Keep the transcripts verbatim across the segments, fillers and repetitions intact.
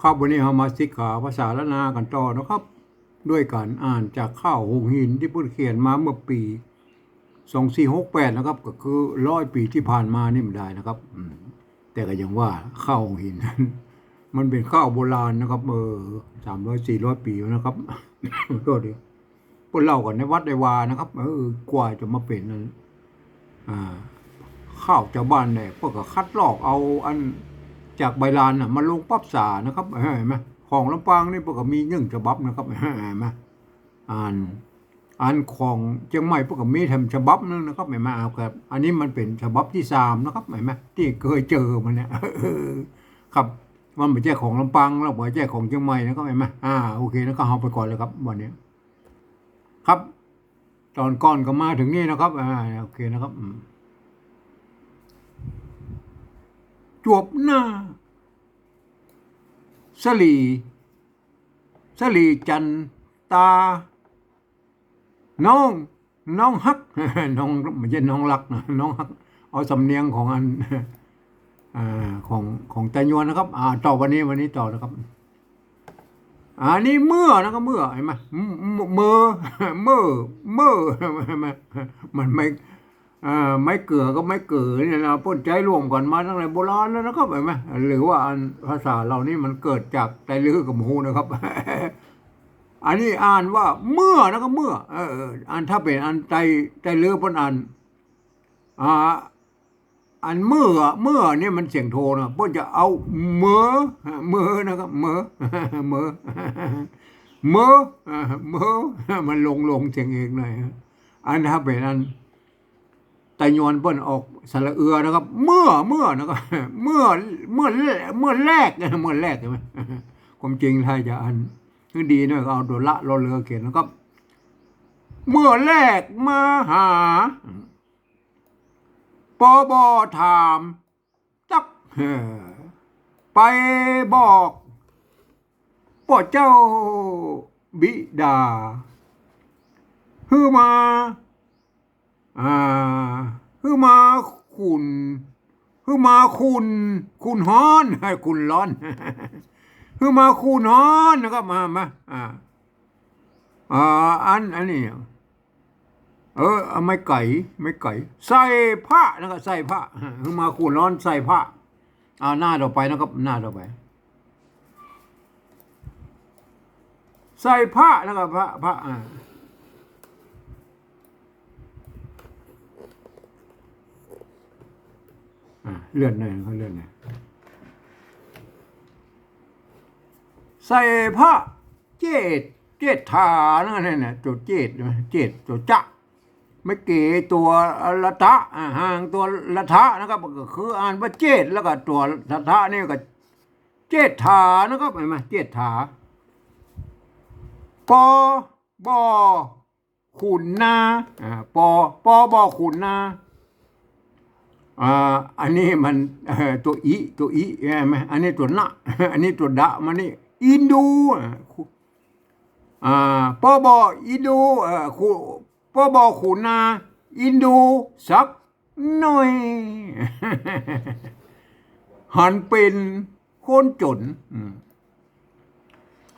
ครับ วันนี้เฮามาศึกษาภาษาล้านนากั๋นต่อนะครับ ด้วยก๋านอ่านจากข่าวหงส์หินตี้เปิ้นเขียนมาเมื่อปี๋ สองสี่หกแปด นะครับ ก็คือร้อยปี๋ตี้ผ่านมานี่บ่ดายนะครับ อืม แต่ก็ยังว่าข่าวหงส์หิน มันเป๋นข่าวโบราณนะครับ เออ สามร้อยสี่ร้อยปี๋แล้วนะครับ โทษที เปิ้นเล่ากั๋นในวัดในวานะครับ เออ กว่าจะมาเป๋นอัน อ่า ข่าวจาวบ้านเนี่ย เปิ้นก็คัดลอกเอาอันจากใบลานน่ะ มาลงปรับสานะครับ เห็นไหม ของลำปางนี่เปิ้นก็มีหนึ่งฉบับนะครับ เห็นไหม อัน อันของเจียงใหม่เปิ้นก็มีแถมฉบับหนึ่งนะครับ เห็นไหม อ่า ครับ อันนี้มันเป๋นฉบับตี้สามนะครับ เห็นไหม ตี้เกยเจอมาเนี่ย ครับ มันบ่ใจ้ของลำปางแล้ว บ่ใจ้ของเจียงใหม่นะครับ เห็นไหม อ่า โอเค แล้วก็เอาไปก่อนเลยครับ วันนี้ ครับ ต๋อนก่อนก็มาเถิงนี่นะครับ อ่า โอเคนะครับ อืม จวบหน้า สะหลี สะหลีจันตา น้อง น้องฮัก น้อง บ่ใจ้น้องฮักนะ น้องฮัก เอาสำเนียงของอัน อ่า ของ ของไตยวนนะครับ อ่า ต่อวันนี้ วันนี้ต่อนะครับ อันนี้เมื่อนะครับ เมื่อ เห็นไหม เมื่อ เมื่อ เมื่อ มันไม่ เอ่อ ไม้เกือกับไม้เกือเนี่ยนะ เปิ้นใจ๊ร่วมกั๋นมาตั้งแต่โบราณแล้วนะครับ เห็นไหม หรือว่าอันภาษาเฮานี่มันเกิดจากไตลื้อก็บ่ฮู้นะครับ อันนี้อ่านว่าเมื่อนะครับ เมื่อ เออ เออ อันถ้าเป๋นอันไต ไตลื้อเปิ้นอ่าน อ่า อันเมื่อ เมื่อเนี่ยมันเสียงโทนะ เปิ้นจะเอาเมอ เมอนะครับ เมอ เมอ เมอ อ่า เมอ มันลง ลงเสียงเองหน่อยฮะ อันถ้าเป๋นอันไตยวนเปิ้นออกสระเอือนะครับ เมื่อ เมื่อนะครับ เมื่อ เมื่อ เมื่อแรก เมื่อแรก เห็นไหม ความจริงถ้าจะอัน คือดีหน่อยก็เอาตั๋วละรอเรือเขียนนะครับ เมื่อแรกมาหา ปอ บอ ถาม ตั๊ก เอ่อ ไปบอกป้อเจ้าบิดา หื้อมา อ่า หื้อมาขุ่น หื้อมาขุ่น ขุ่นฮ้อน ขุ่นร้อน หื้อมาขุ่นฮ้อนนะครับ มา มา อ่า อ่า อัน อันนี้ เออ เอาไม้ไก่ ไม้ไก่ ใส่ผ้านะครับ ใส่ผ้า หื้อมาขุ่นฮ้อน ใส่ผ้า อ่า หน้าต่อไปนะครับ หน้าต่อไป ใส่ผ้านะครับ ผ้า ผ้า อ่า อ่า เลื่อนหน่อยนะครับ เลื่อนหน่อย ใส่ผ้า เจต เจตถานะ นั่นน่ะ ตั๋วเจต เจต ตั๋วจะ ไม้เก๋ ตั๋วระทะ อ่า หางตั๋วระทะนะครับ ก็คืออ่านว่าเจต แล้วก็ตั๋วระทะนี่ก็ เจตถานะครับ เห็นไหม เจตถา ปอ บอ ขุนนา อ่า ปอ ปอ บอ ขุนนา อ่า อันนี้มัน เอ่อ ตั๋วอิ ตั๋วอิ เห็นไหม อันนี้ตั๋วนะ อันนี้ตั๋วดะ มานี่ อินดู อ่า ขุ อ่า ปอ บอ อินดู เอ่อ ขุ ปอ บอ ขุนนา อินดู สัก หน่อย หันเป๋นคนจ๋น อืม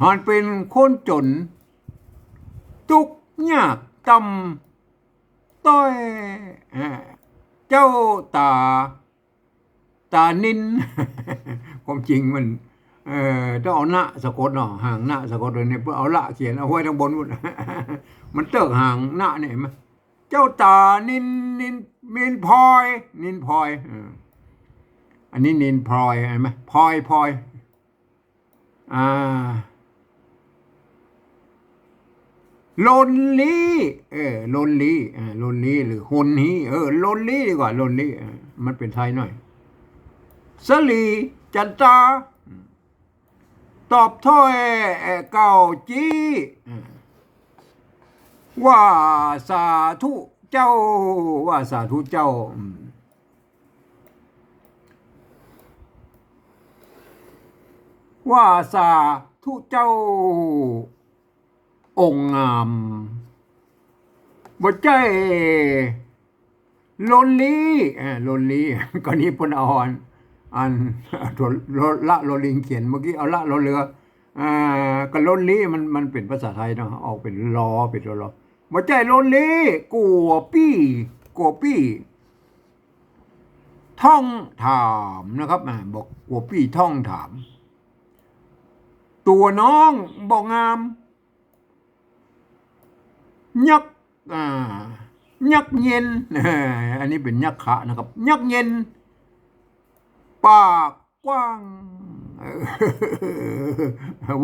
หันเป๋นคนจ๋น ตุ๊กข์ยากต่ำต้อย อ่า เจ้าต๋า ต๋านิน ความจริงมัน เอ่อ ต้องเอานะสะกดเนาะ หางนะสะกดเลยเนี่ย เปิ้นเอาละเขียนเอาไว้ตังบนปู๊น มันเติกหางนะเนี่ย เห็นไหม เจ้าต๋านิน นิน นินพลอย นินพลอย เออ อันนี้นินพลอย เห็นไหม พลอย พลอย อ่า ลนลี้ เออ ลนลี้ เออ ลนลี้ หรือฮนฮี เออ ลนลี้ดีกว่า ลนลี้ เออ มันเป๋นไทยหน่อย สะหลีจันตา ตอบถ้อยเก่าจี้ ว่าสาธุเจ้า ว่าสาธุเจ้า อืม ว่าสาธุเจ้า องค์งาม บ่ใจ้ ลนลี้ เอ่อ ลนลี้ ก็นี่เปิ้นเอาอัน อัน ละ ลอลิงเขียน เมื่อกี้เอาละลอเรือ อ่า กับล้นลี้มัน มันเป๋นภาษาไทยเนาะ ออกเป๋นลอ เป๋นลอลอ บ่ใจ้ล้นลี้ กั๋วปี้ กั๋วปี้ ท่องถามนะครับ อ่า บอกกั๋วปี้ท่องถาม ตั๋วน้องบ่งาม ยัก อ่า ยักเย็น อันนี้เป๋นยักขะนะครับ ยักเย็น ปากกว้าง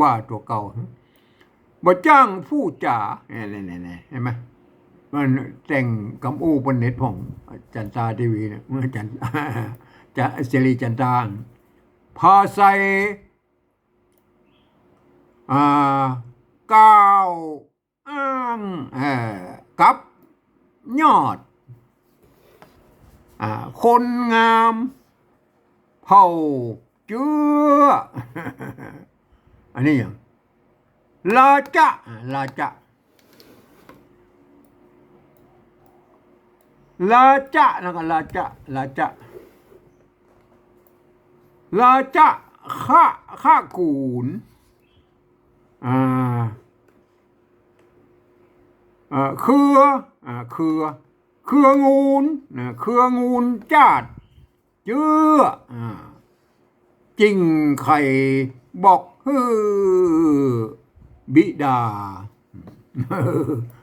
ว่าตั๋วเก่า บ่จ้างพูดจ๋า เนี่ย เนี่ย เนี่ย เนี่ย หันก่อ มันแต่งกำอู้ป้นเน็ตพ่อง จันตาทีวีเนี่ย จัน จะ สิริจันตา ผาใส่ อ่า ก้าวอ้าง เอ่อ กับยอด อ่า คนงาม เผ่าเจื้อ อันนี้หยัง ราจะ อ่า ราจะ ราจะ แล้วก็ราจะ ราจะ ราจะ คะ คะกู๋น อ่า เอ่อ เครือ อ่า เครือ เครืองูล นะ เครืองูลจาด เจื้อ อ่า จึงใค่บอกหื้อบิดา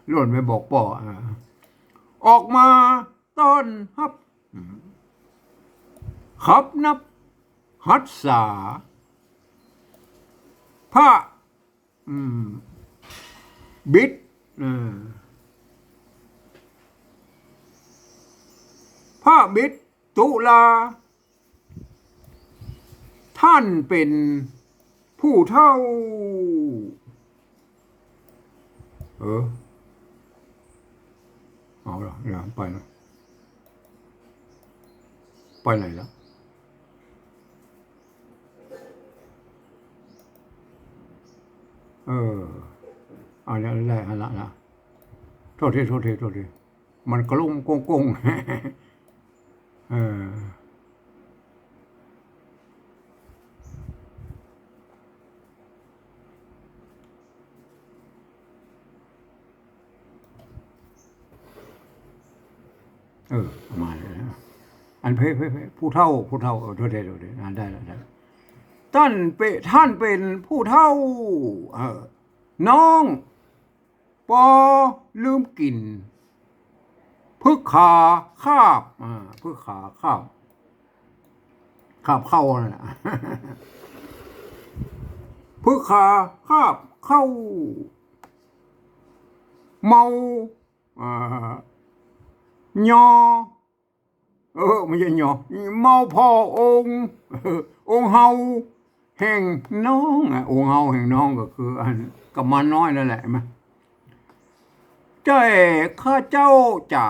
หล่นไปบอกป้อ อ่า ออกมาต้อนฮับ อืม คับนับ ฮัตสา พระ อืม บิด เออ พระบิดตุลา ท่านเป๋นผู้เฒ่า เออ เอาละ เดี๋ยวไปละ ไปไหนละ เออ เอาละ ได้ เอาละ ละ โทษที โทษที โทษที มันกระลุงโก้งๆ เออ เออ มาแล้วนะ อันเพ่ เพ่ เพ่ ผู้เฒ่า ผู้เฒ่า เออ โทษที โทษที อ่า ได้แล้ว ได้แล้ว ต้านเป๋น ต้านเป๋นผู้เฒ่า เออ น้อง ปอลืมกิ๋น ผึกขาคาบ อ่า ผึกขาคาบ คาบข้าวนั่นแหละ ผึกขาคาบข้าว เมา อ่า ยอ เออ ไม่ใช่ยอ เมาผ่อองค์ องค์เฮาแห่งน้อง อ่ะ องค์เฮาแห่งน้องก็คืออันกุมารน้อยนั่นแหละ หันก่อ เจ้าข้าเจ้าจ๋า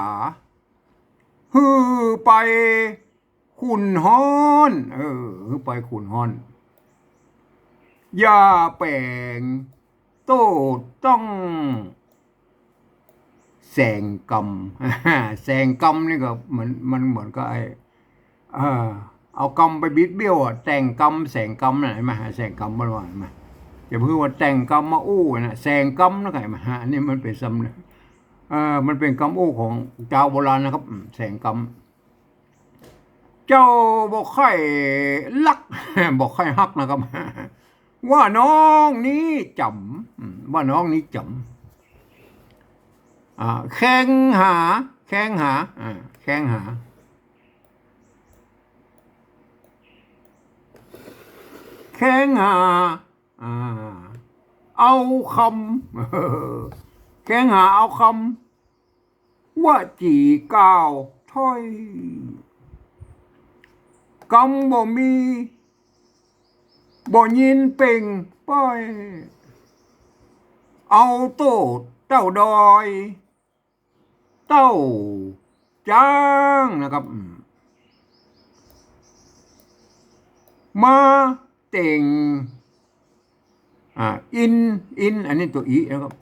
หื้อไปขุนฮ้อน เออ หื้อไปขุนฮ้อน อย่าแป๋งโต้ต้อง แสงกำ แสงกำนี่ก็เหมือน มันเหมือนกับไอ้ เออ เอากำไปบิดเบี้ยวอะ แต่งกำแสงกำน่ะ หันก่อ แสงกำมันว่า หันก่อ จะพูดว่าแต่งกำมาอู้น่ะ แสงกำนะ หันก่อ อันนี้มันเป๋นสำเนียง เออ มันเป๋นกำอู้ของจาวโบราณนะครับ อืม แสงกำ เจ้าบ่ใค่ฮัก บ่ใค่ฮักนะครับ ว่าน้องนี้จ๋ำ อืม ว่าน้องนี้จ๋ำ อ่า แข่งหา แข่งหา อ่า แข่งหา แข่งหา อ่า เอากำ แข่งหาเอากำ วจีกล่าวถ้อย กำบ่มี บ่ยินเป่งป้อย เอาโต้เต้าดอย เต้าจ้างนะครับ อืม มาเต่ง อ่า อิน อิน อันนี้ตั๋วอินะครับ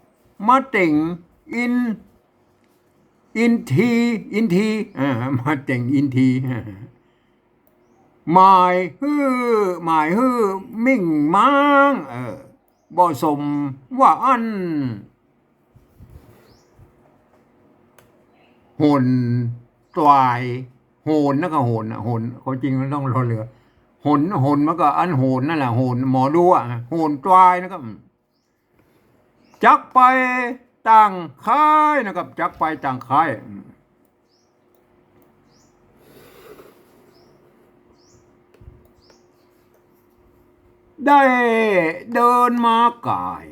มาเต่งอิน อินที อินที อ่า มาเต่งอินที หมายหื้อ หมายหื้อมิ่งม้าง เออ บ่สมว่าอั้น หนตวาย โหนนะก็โหนนะ โหน ความจริงมันต้องรอเรือ หน หนมันก็อันโหนนั่นแหละ โหน หมอดูอะ โหนตวายนะก็ จักไปต่างค่ายนะครับ จักไปต่างค่าย ได้เดินมาก๋าย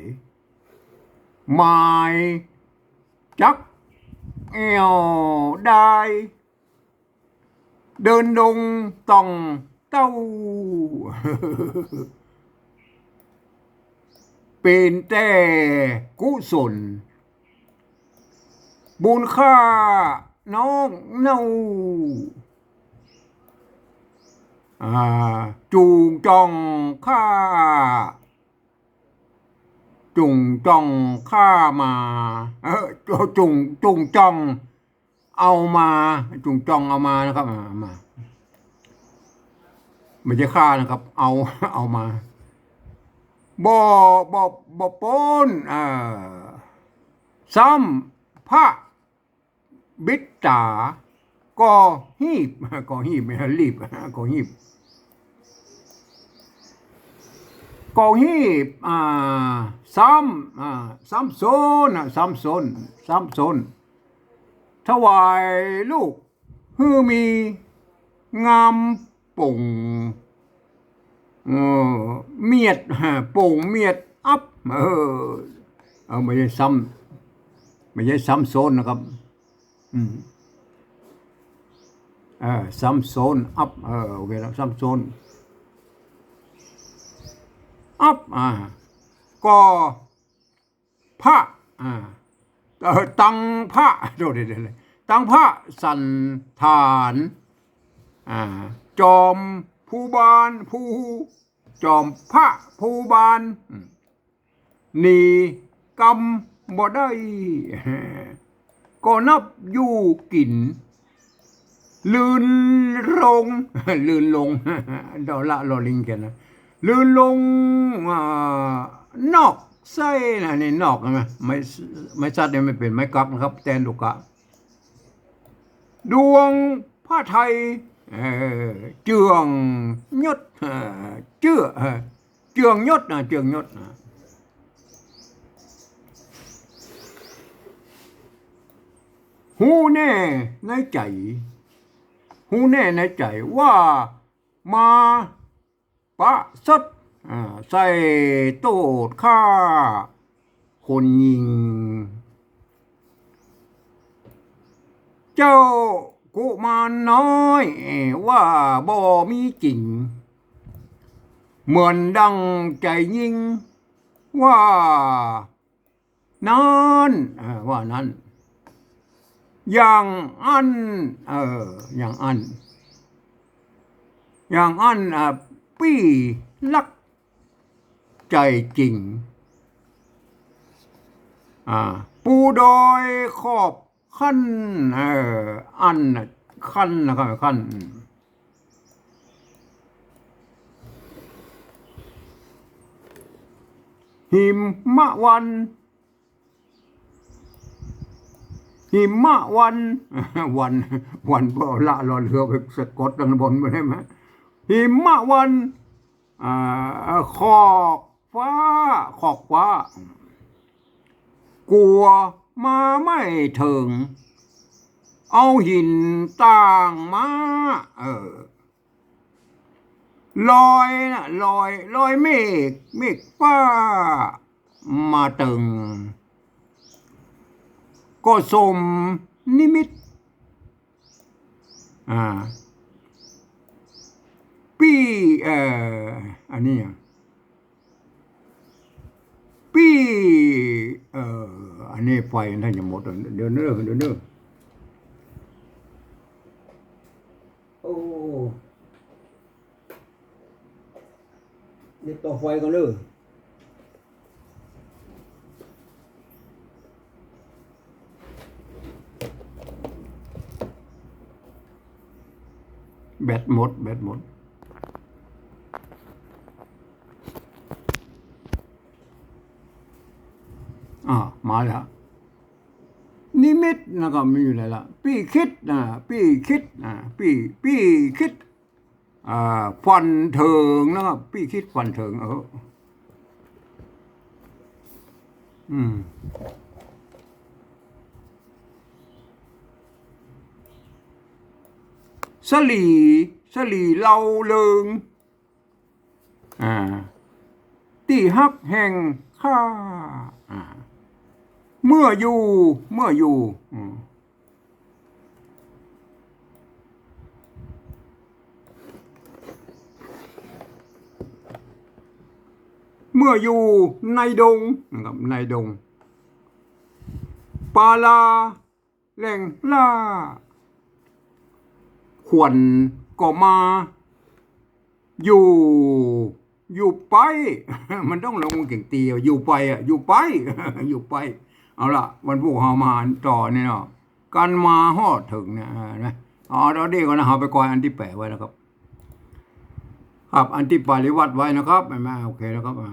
หมายจักแอ่วดาย เดินดงต้องเต้า เป๋นแต่กุศล บุญข้าน้องเน่า อ่า จุ่งจ่องข้า จุ่งจ่องข้ามา เออ จุ่ง จุ่งจ่อง เอามา จุ่งจ่องเอามานะครับ อ่า มา ไม่ใช่ข้านะครับ เอา เอามา บ่ บ่ บ่ป๊น เอ่อ ซ้ำพระบิดา ก็ฮีบ ก็ฮีบ ไม่ใช่รีบ ก็ฮีบ ก็ฮีบ อ่า ซ้ำ อ่า ซ้ำซ้อนนะ ซ้ำซ้อน ซ้ำซ้อน ถวายลูกหื้อมีงามป่ง เออ เมียด ป่งเมียดอัพ เออ เออ ไม่ใช่ซ้ำ ไม่ใช่ซ้ำซ้อนนะครับ อืม เออ ซ้ำซ้อนอัพ เออ โอเคแล้ว ซ้ำซ้อนอัพ อ่า ก็ พระ อ่า เอ่อ ตังพระ โทษทีๆ ตังพระสันฐาน อ่า จอมภูบาล ภู จอมพระภูบาล อืม หนีกรรมบ่ได้ ก็นับอยู่กิ๋น ลื่นลง ลื่นลง ดอละลอลิงเขียนนะ ลื่นลง อ่า นอกไส้นะ นี่นอกนะ ไม้ ไม้สัตว์เนี่ยมันเป๋นไม้กั๊กนะครับ แตนลูกกะ ดวงพระไทย เอ่อ เจืองยศ เอ่อ เจื้อ เอ่อ เจืองยศนะ เจืองยศนะ ฮู้แน่ในใจ๋ ฮู้แน่ในใจ๋ว่ามาประชด อ่า ใส่โต้ษข้าคนยิง เจ้ากุมารน้อยว่าบ่มีจริง เหมือนดังใจ๋ยิงว่านั้น เออ ว่านั้น อย่างอั้น เออ อย่างอั้น อย่างอั้น อ่า ปี้รักใจ๋จริง อ่า ปูดอยขอบ ขั้น เอ่อ อันน่ะ ขั้นนะครับ ขั้น อืม หิมะวัน หิมะวัน วัน วัน บ่ละรอเรือไปสะกดด้านบนบ่ได้ไหม หิมะวัน อ่า ขอกฟ้า ขอกฟ้า กั๋วมาไม่เถิง เอาหินต่างมา เออ ลอยน่ะ ลอย ลอยเมฆ เมฆฟ้ามาเถิง ก็สมนิมิต อ่า ปี้ เอ่อ อันนี้อะ ปี้ เอ่อ อันนี้ไฟมันจะหมด เดี๋ยวเน้อ เดี๋ยวเน้อ โอ้ เดี๋ยวต่อไฟก่อนเน้อ แบตหมด แบตหมด อ่า มาแล้ว นิมิตนะครับ มีอยู่แล้วล่ะ ปี้คิดนะ ปี้คิดนะ ปี้ ปี้คิด อ่า ฟันเถิงนะครับ ปี้คิดฟันเถิง เออ อืม สลี สลีเล่าเริง อ่า ตี้ฮักแห่งข้า อ่า เมื่ออยู่ เมื่ออยู่ อืม เมื่ออยู่ในดงนะครับ ในดง ป่าลา แหล่งล่า ขวัญก็มา อยู่ อยู่ไป มันต้องลงเก่งตี อยู่ไปอะ อยู่ไป อยู่ไป เอาละ วันพูกเฮามาต่อเนี่ยเนาะ กันมาฮอดเถิงเนี่ย เห็นไหม เอา ตอนนี้ก่อนนะ เฮาไปกอยอันตี้แป๋ไว้นะครับ ครับ อันตี้ปริวรรตไว้นะครับ เห็นไหม โอเคนะครับ อ่า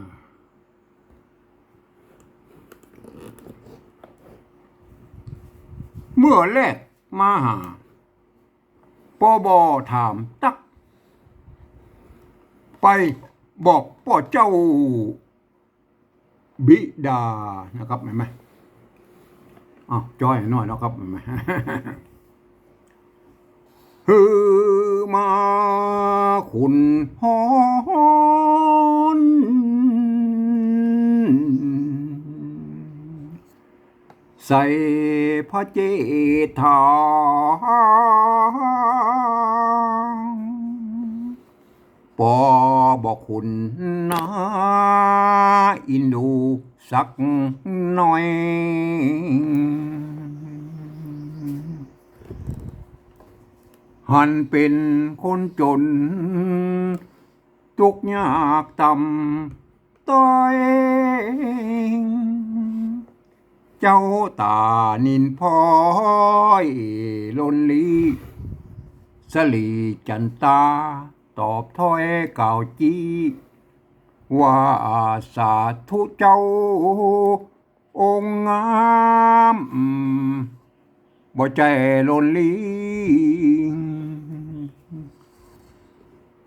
เมื่อแลกมาหา ปอบ่ถามตั๊ก ไปบอกป้อเจ้าบิดานะครับ เห็นไหม อ้าว จ้อยหน่อยนะครับ เห็นไหม หื้อมาขุนฮ้อน ใส่พระเจตถา ปอบ่ขุนนาอินดูสักหน่อย หันเป๋นคนจ๋น ตุ๊กข์ยากต่ำต้อย เจ้าต๋านินพลอยล้นลี้ สลีจั๋นตาตอบถ้อยกล่าวจี้ ว่าสาธุเจ้า องค์งาม บ่ใจ้ล้นลี้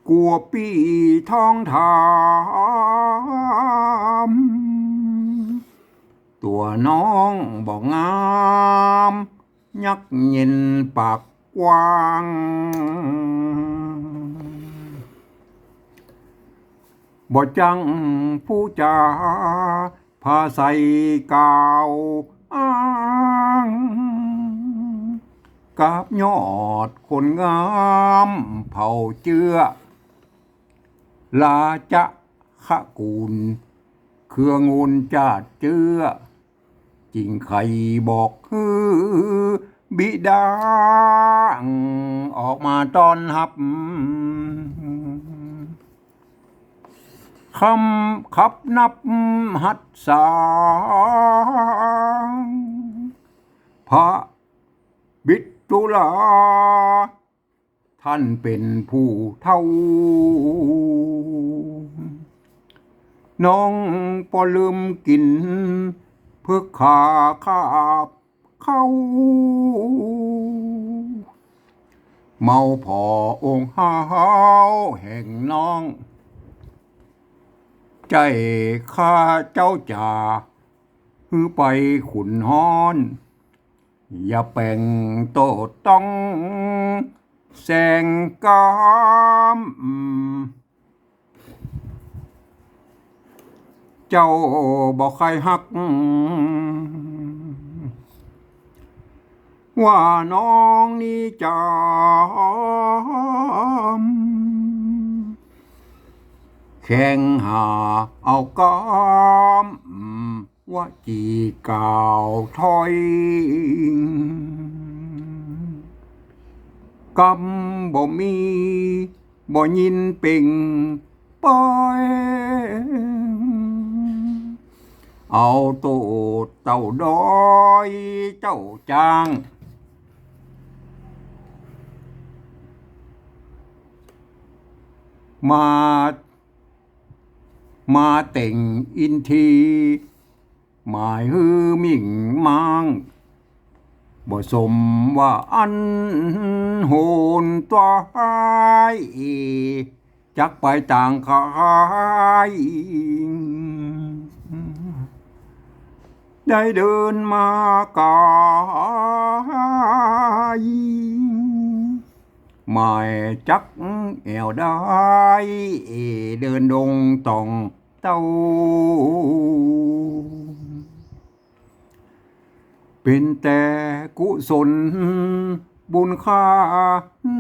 กั๋วปี้ท้องถาม ตั๋วน้องบ่งาม ยักเย็นปากกว้าง บ่จั้งผู้จ๋า ผาใสกล่าวอ้าง กับยอดคนงามเผ่าเจื้อ ราชะขกูล เครืองูลจาดเจื้อ จึงใค่บอกหื้อบิดา ออกมาต้อนฮับ คำขับนับฮัตสา พระบิดตุลา ท่านเป๋นผู้เฒ่า น้องปอลืมกิ๋น เผือกขาคาบ เข้า เมาผ่อองค์ฮาวแห่งน้อง ใจ้ข้าเจ้าจ๋า หื้อไปขุนฮ้อน อย่าแป๋งโต้ต้องแสงกาม เจ้าบ่ใค่ฮัก ว่าน้องนี้จ๋า แข่งหาเอากำ วจีกล่าวถ้อย กำบ่มี บ่ยินเป่งปอย เอาโตเต้าด้อยเจ้าจ้าง มา มาเต่งอินทรีย์ หมายหื้อมิ่งม้าง บ่สมว่าอั้น โหนต๋วาย จักไปตางคาย ได้เดินมาก๋าย หมายจักแอ่วได้ เดินดงต่องเต้า เป๋นแต่กุศลบุญข้า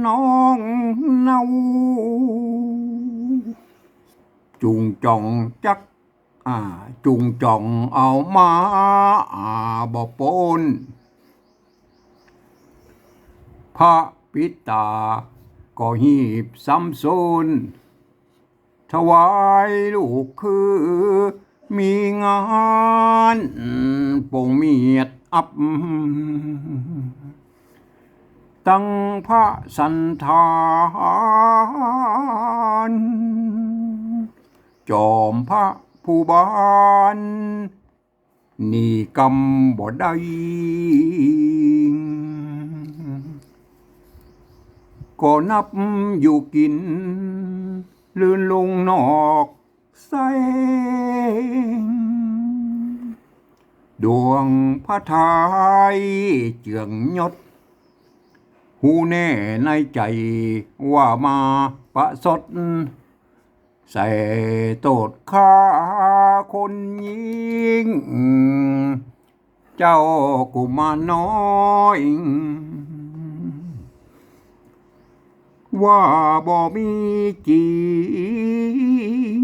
น้องเนา จุ่งจ่องจัก อ่า จุ่งจ่องเอามา อ่า บ่ป๊น พระปิดต๋าก็หีบซ้ำซ้อน ถวายลูกคือมีงาน ปงเมียดอับ ตังพระสันฐาน จอมพระผู้บาน หนีกำบ่ได้ ก็นับอยู่กิ๋น ลื่นลงนอกแสง ดวงพระทัยเจืองยศ ฮู้แน่ในใจ๋ว่ามาประชด ใส่โต้ษข้าคนยิ่ง เจ้ากุมารน้อย ว่าบ่มีจริง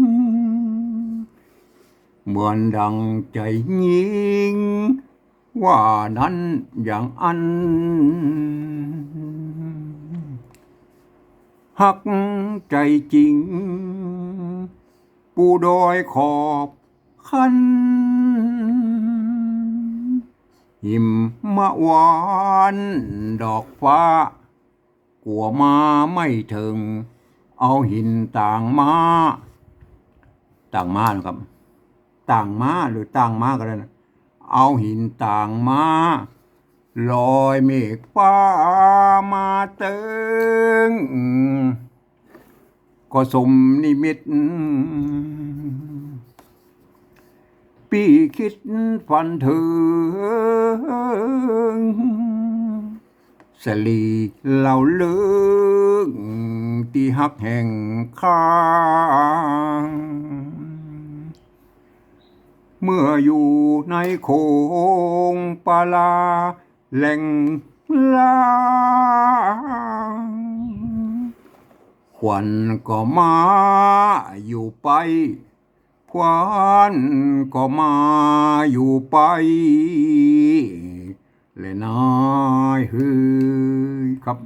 เหมือนดังใจ๋ยิ่ง ว่านั้นอย่างอั้น ฮักใจ๋จริง ปูดอยขอบคัน หิมมะหวานดอกฟ้า กั๋วมาไม่เถิง เอาหินตางม้า ตางม้านะครับ ตางม้าหรือตางม้าก็ได้นะ เอาหินตางม้า ลอยเมฆฟ้ามาเติง ก็สมนิมิต ปี้คิดฝันเถิง สลีเล่าเลิง ตี้ฮักแห่งข้า เมื่ออยู่ในโขงปาลาแหล่งลาง ขวัญก็มาอยู่ไป ขวัญก็มาอยู่ไป แลนายเฮยครับ